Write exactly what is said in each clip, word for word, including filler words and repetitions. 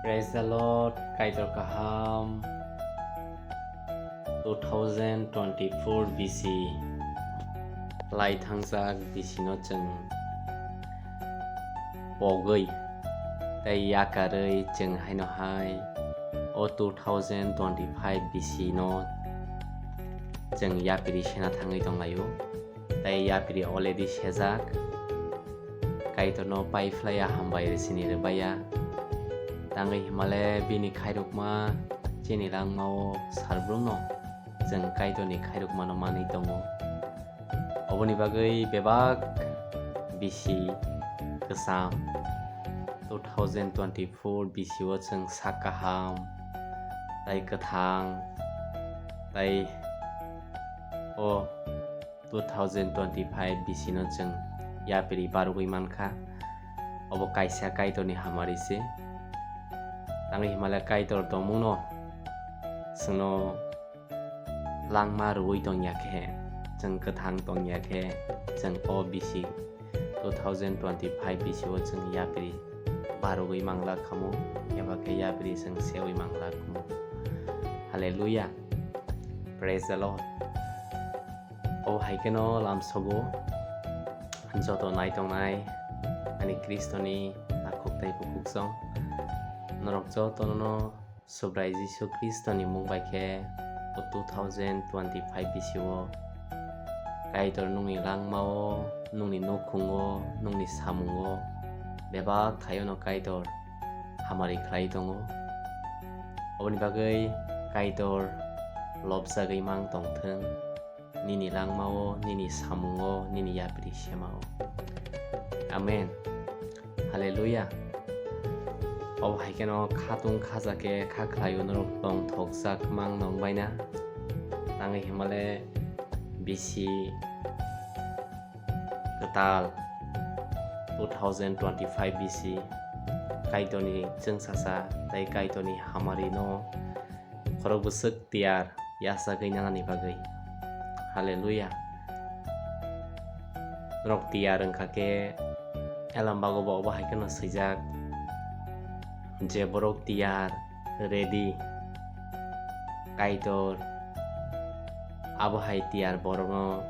Praise the Lord, Kaitor kaham. Two thousand twenty-four B C lai thangjak B C no chwng pogwi tei yakarwi chwng haino hai o two thousand twenty-five B C no chwng yapri sena thangwi tonglaio. Tei yapri already sejak. Kaitorno pai phlaiya hambai rwsini rwbaiya. Tangwi himale bini khairokma chini langmao salbrumno chwng Kaitorni khairokmano manwi tongo. Oboni bagwi bebak B C kwcham two thousand twenty-four B C o chwng sak kaham tei kwthang tei o two thousand twenty-five B C no chwng yapri barogwi mankha. Obo kaisa Kaitorni hamari se. Tangwi himale Kaitor tongmungno chwngno langma rwui tongya khe, chwng kwthang tongya khe, chwng o B C two thousand twenty-five B C o chwng yapri barogwi mangla khamu, eba khe yapri chwng seui mangla khamu. Hallelujah. Praise the Lord. O hai kheno lamsogo joto naitongnai ani Kristoni takhuk tei bukhuk song. Norok jotono Subrai Jisu Kristoni mung bai khe o two thousand twenty-five B C o Kaitor nungni langmao, nungni nukhungo, nungni samungo bebak thaiono Kaitor hamari khlai tongo. Oboni bagwi Kaitor lobjagwi mang tongthwng, nini langmao, nini samungo, nini yapri semao. Amen. Hallelujah. Obo hai kheno khatung khaja khe kha khlaio norok tongthokjak mang nong baina. Tangwi himale B C kwtal two thousand twenty-five B C Kaitorni chwngsasa tei Kaitorni hamari no khorok bwswk tiyar yachagwi nanani bagwi. Hallelujah. Norok tiyar wngkha khe Elambago bo obo hai kheno swijak je borok tiyar ready Kaitor abo hai tiyar borokno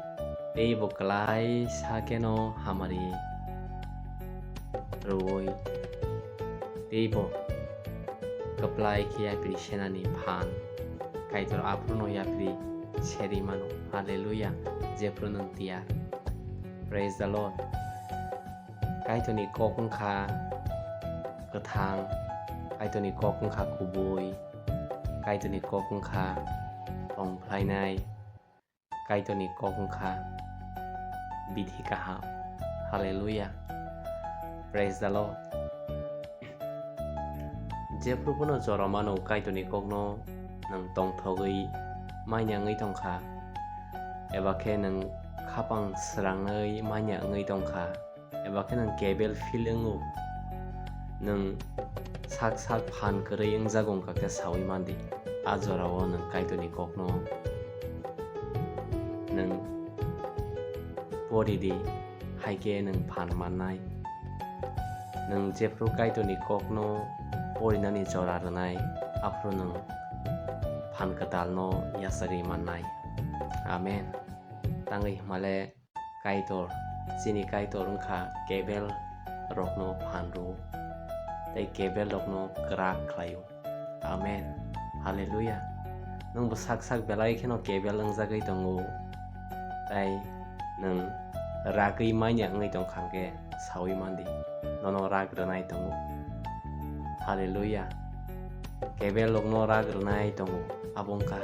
teibo kwlai sa kheno hamari rwui teibo kwplai khe yapri senani phan Kaitor aphuru no yapri seri mano. Hallelujah. Jephru nwng tiyar. Praise the Lord. Kaitorni kok wngkha kwthang, Kaitorni kok wngkha kubui, Kaitorni kok wngkha tong phlainai, Kaitorni kok wngkha bithi kaham. Hallelujah. Praise the Lord. Jephru bono jora mano Kaitorni kokno nwng tongthogwi manya wngwi tongkha, eba khe nwng khapang srangwi manya wngwi tongkha, eba khe nwng kebel feel wngo, nwng sak sak phan kwrwi wngjago wngkha khe saui mandi. A jorao nwng Kaitorni kokno nwng pori di, hai khe nwng phan mannai. Nwng jephru Kaitorni kokno porinani jora rwnai, aphuru nwng phan kwtalno yachagwi mannai. Amen. Tangwi hwnmale Kaitor, chini Kaitor wngkha kebel rokno phan rw tei kebel rokno kwrak khlaio. Amen. Hallelujah. Nwng bo sak sak belai kheno kebel wngjagwi tongo, tei nwng ragwi manya wngwi tongkha hwnkhe saui mandi, nono rak rwnai tongo. Hallelujah. Kebel rokno rak rwnai tongo, abo wngkha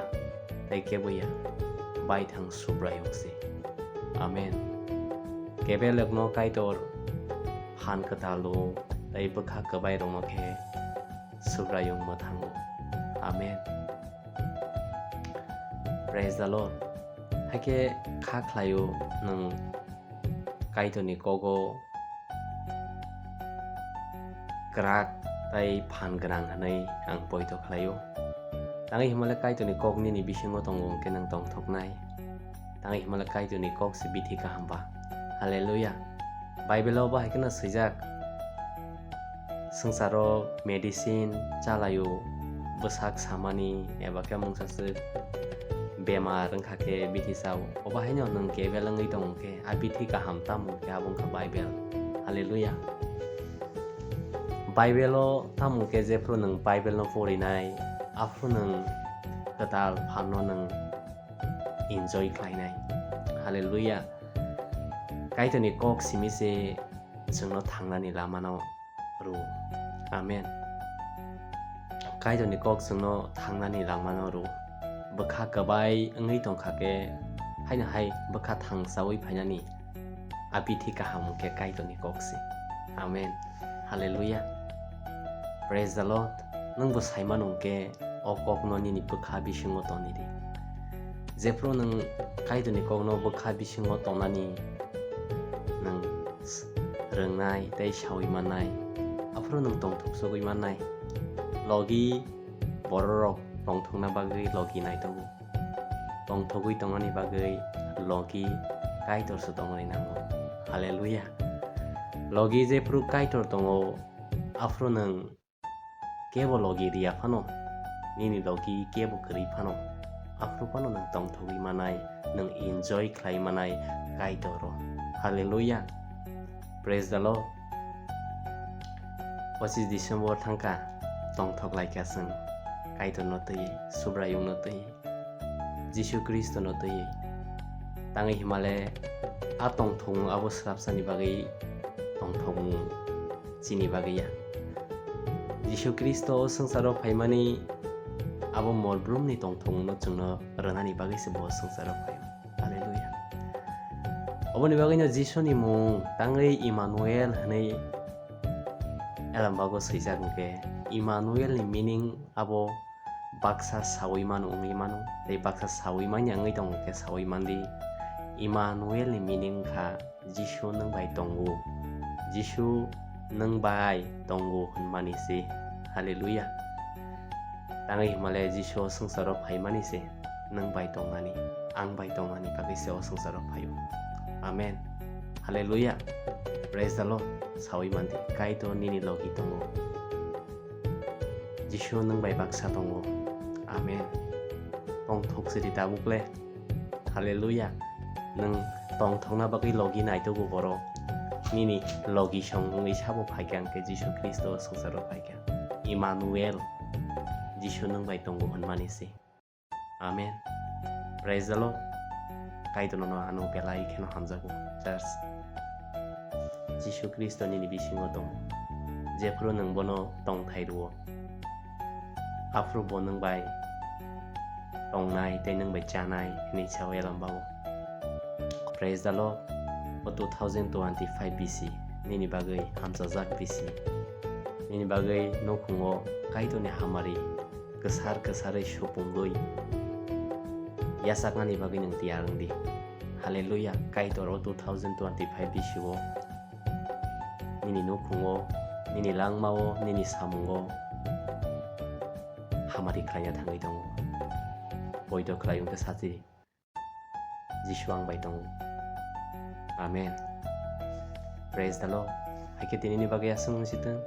tei kebo ya, baithang Subraiyung se. Amen. Kebel rokno Kaitor phan kwtal rw tei bwkha kwbai rokno khe Subraiyung mwthango. Amen. Praise the Lord. Hakhe kha khlaio nwng Kaitorni kogo kwrak tei phan gwnang hwnwi ang poito khlaio. Tangwi hwnmale Kaitorni kok nini bisingo tongo hwnkhe nwng tongthoknai. Tangwi hwnmale Kaitorni kok se bithi kaham ba. Hallelujah. Bible-o bo hai kheno swijak, swngcharo medicine chalaio, bwsak samani eba khe mungsa swk bemar wngkha khe bithi chao, obo haino nwng kebel wngwi tong khe a bithi kaham tamo khe abo wngkha Bible. Hallelujah. Bible-o tamo khe jephru nwng Bible-no porinai, aphru nwng kwtal phalno nwng enjoy khlainai. Hallelujah. Kaitorni kok simi se chwngno thangnani lamano rw. Amen. Kaitorni kok chwngno thangnani lamano rw. Bwkha kwbai wngwi tongkha khe, haino hai bwkha thangsaui phainani a bithi kaham wngkhe Kaitorni kok se. Amen. Hallelujah. Praise the Lord. Nwngbo sai mano hwnkhe o kokno nini bwkha bisingo tongwi di. Jephru nwng Kaitorni kokno bwkha bisingo tongnani nwng s-, rwngnai tei saui mannai, aphuru nwng tongthok sogwi mannai. Logi bororok tongthokna bagwi logi naitogo. Tongthogwi tongmani bagwi logi Kaitor se tongmani nango. Hallelujah. Logi jephru Kaitor tongo, aphuru nwng kebo logi riya phano, nini logi kebo kwrwi phano, aphuru phano nwng tongthogwi manai, nwng enjoy khlai manai Kaitoro. Hallelujah. Praise the Lord. Pochis December thangkha, tongthok laikha chwng Kaitorno twi, Subraiyungno twi, Jisu Khristono twi. Tangwi himale a tongthokmung abo swrapsani bagwi tongthokmung chini bagwi ya. Jisu Khristo o swngcharo phaimani abo molbrumni tongthokmungno chwngno rwnani bagwi se bo swngcharo phai. Hallelujah. Oboni bagwino Jisuni mung tangwi Immanuel hwnwi Elambago swijak hwnkhe, Immanuelni meaning abo baksa saui mano wngwi mano, tei baksa saui manya wngwi tongo khe saui mandi. Immanuelni meaning wngkha Jisu nwng bai tongo. Jisu nwng bai tongo hwnmani se. Hallelujah. Tangwi himale Jisu o swngcharo phaimani se nwng bai tongnani, ang bai tongnani bagwi se o swngcharo phaio. Amen. Hallelujah. Praise the Lord. Saui mandi, Kaitor nini logi tongo. Jisu nwng bai baksa tongo. Amen. Tongthok sidi tabuk le. Hallelujah. Nwng tongthokna bagwi logi naitogo borok. Nini logi song wngwi sabo phaikha hwnkhe Jisu Khristo swngcharo phaikha. Immanuel. Jisu nwng bai tongo hwnmani se. Amen. Praise the Lord. Kaitorno ano belai kheno hamjago, church. Jisu Khristo nini bisingo tongo. Jephru nwng bono tongthai rwo, aphru bo nwng bai tongnai tei nwng bai chanai hwnwi sao Elambago. Praise the Lord. O two thousand twenty-five B C nini bagwi hamchajak B C. Nini bagwi nukhungo Kaitorni hamari kwsar kwsarwi supungwi yachaknani bagwi nwng tiyar wng di. Hallelujah. Kaitor o two thousand twenty-five B C o nini nukhungo, nini langmao, nini samungo hamari khlaina thangwi tongo. Poito khlai wngkhe sachi, Jisu ang bai tongo. Amen. Praise the Lord. Haikhe tinini bagwi aswk wng sitwng.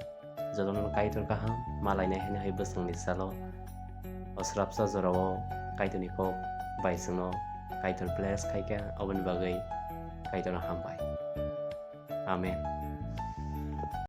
Jotono Kaitor kaham malainai hwnwi hai bwswngni salo o swrapsa jorao Kaitorni kok bai chwngno Kaitor bless khaikha, oboni bagwi Kaitorno hambai. Amen.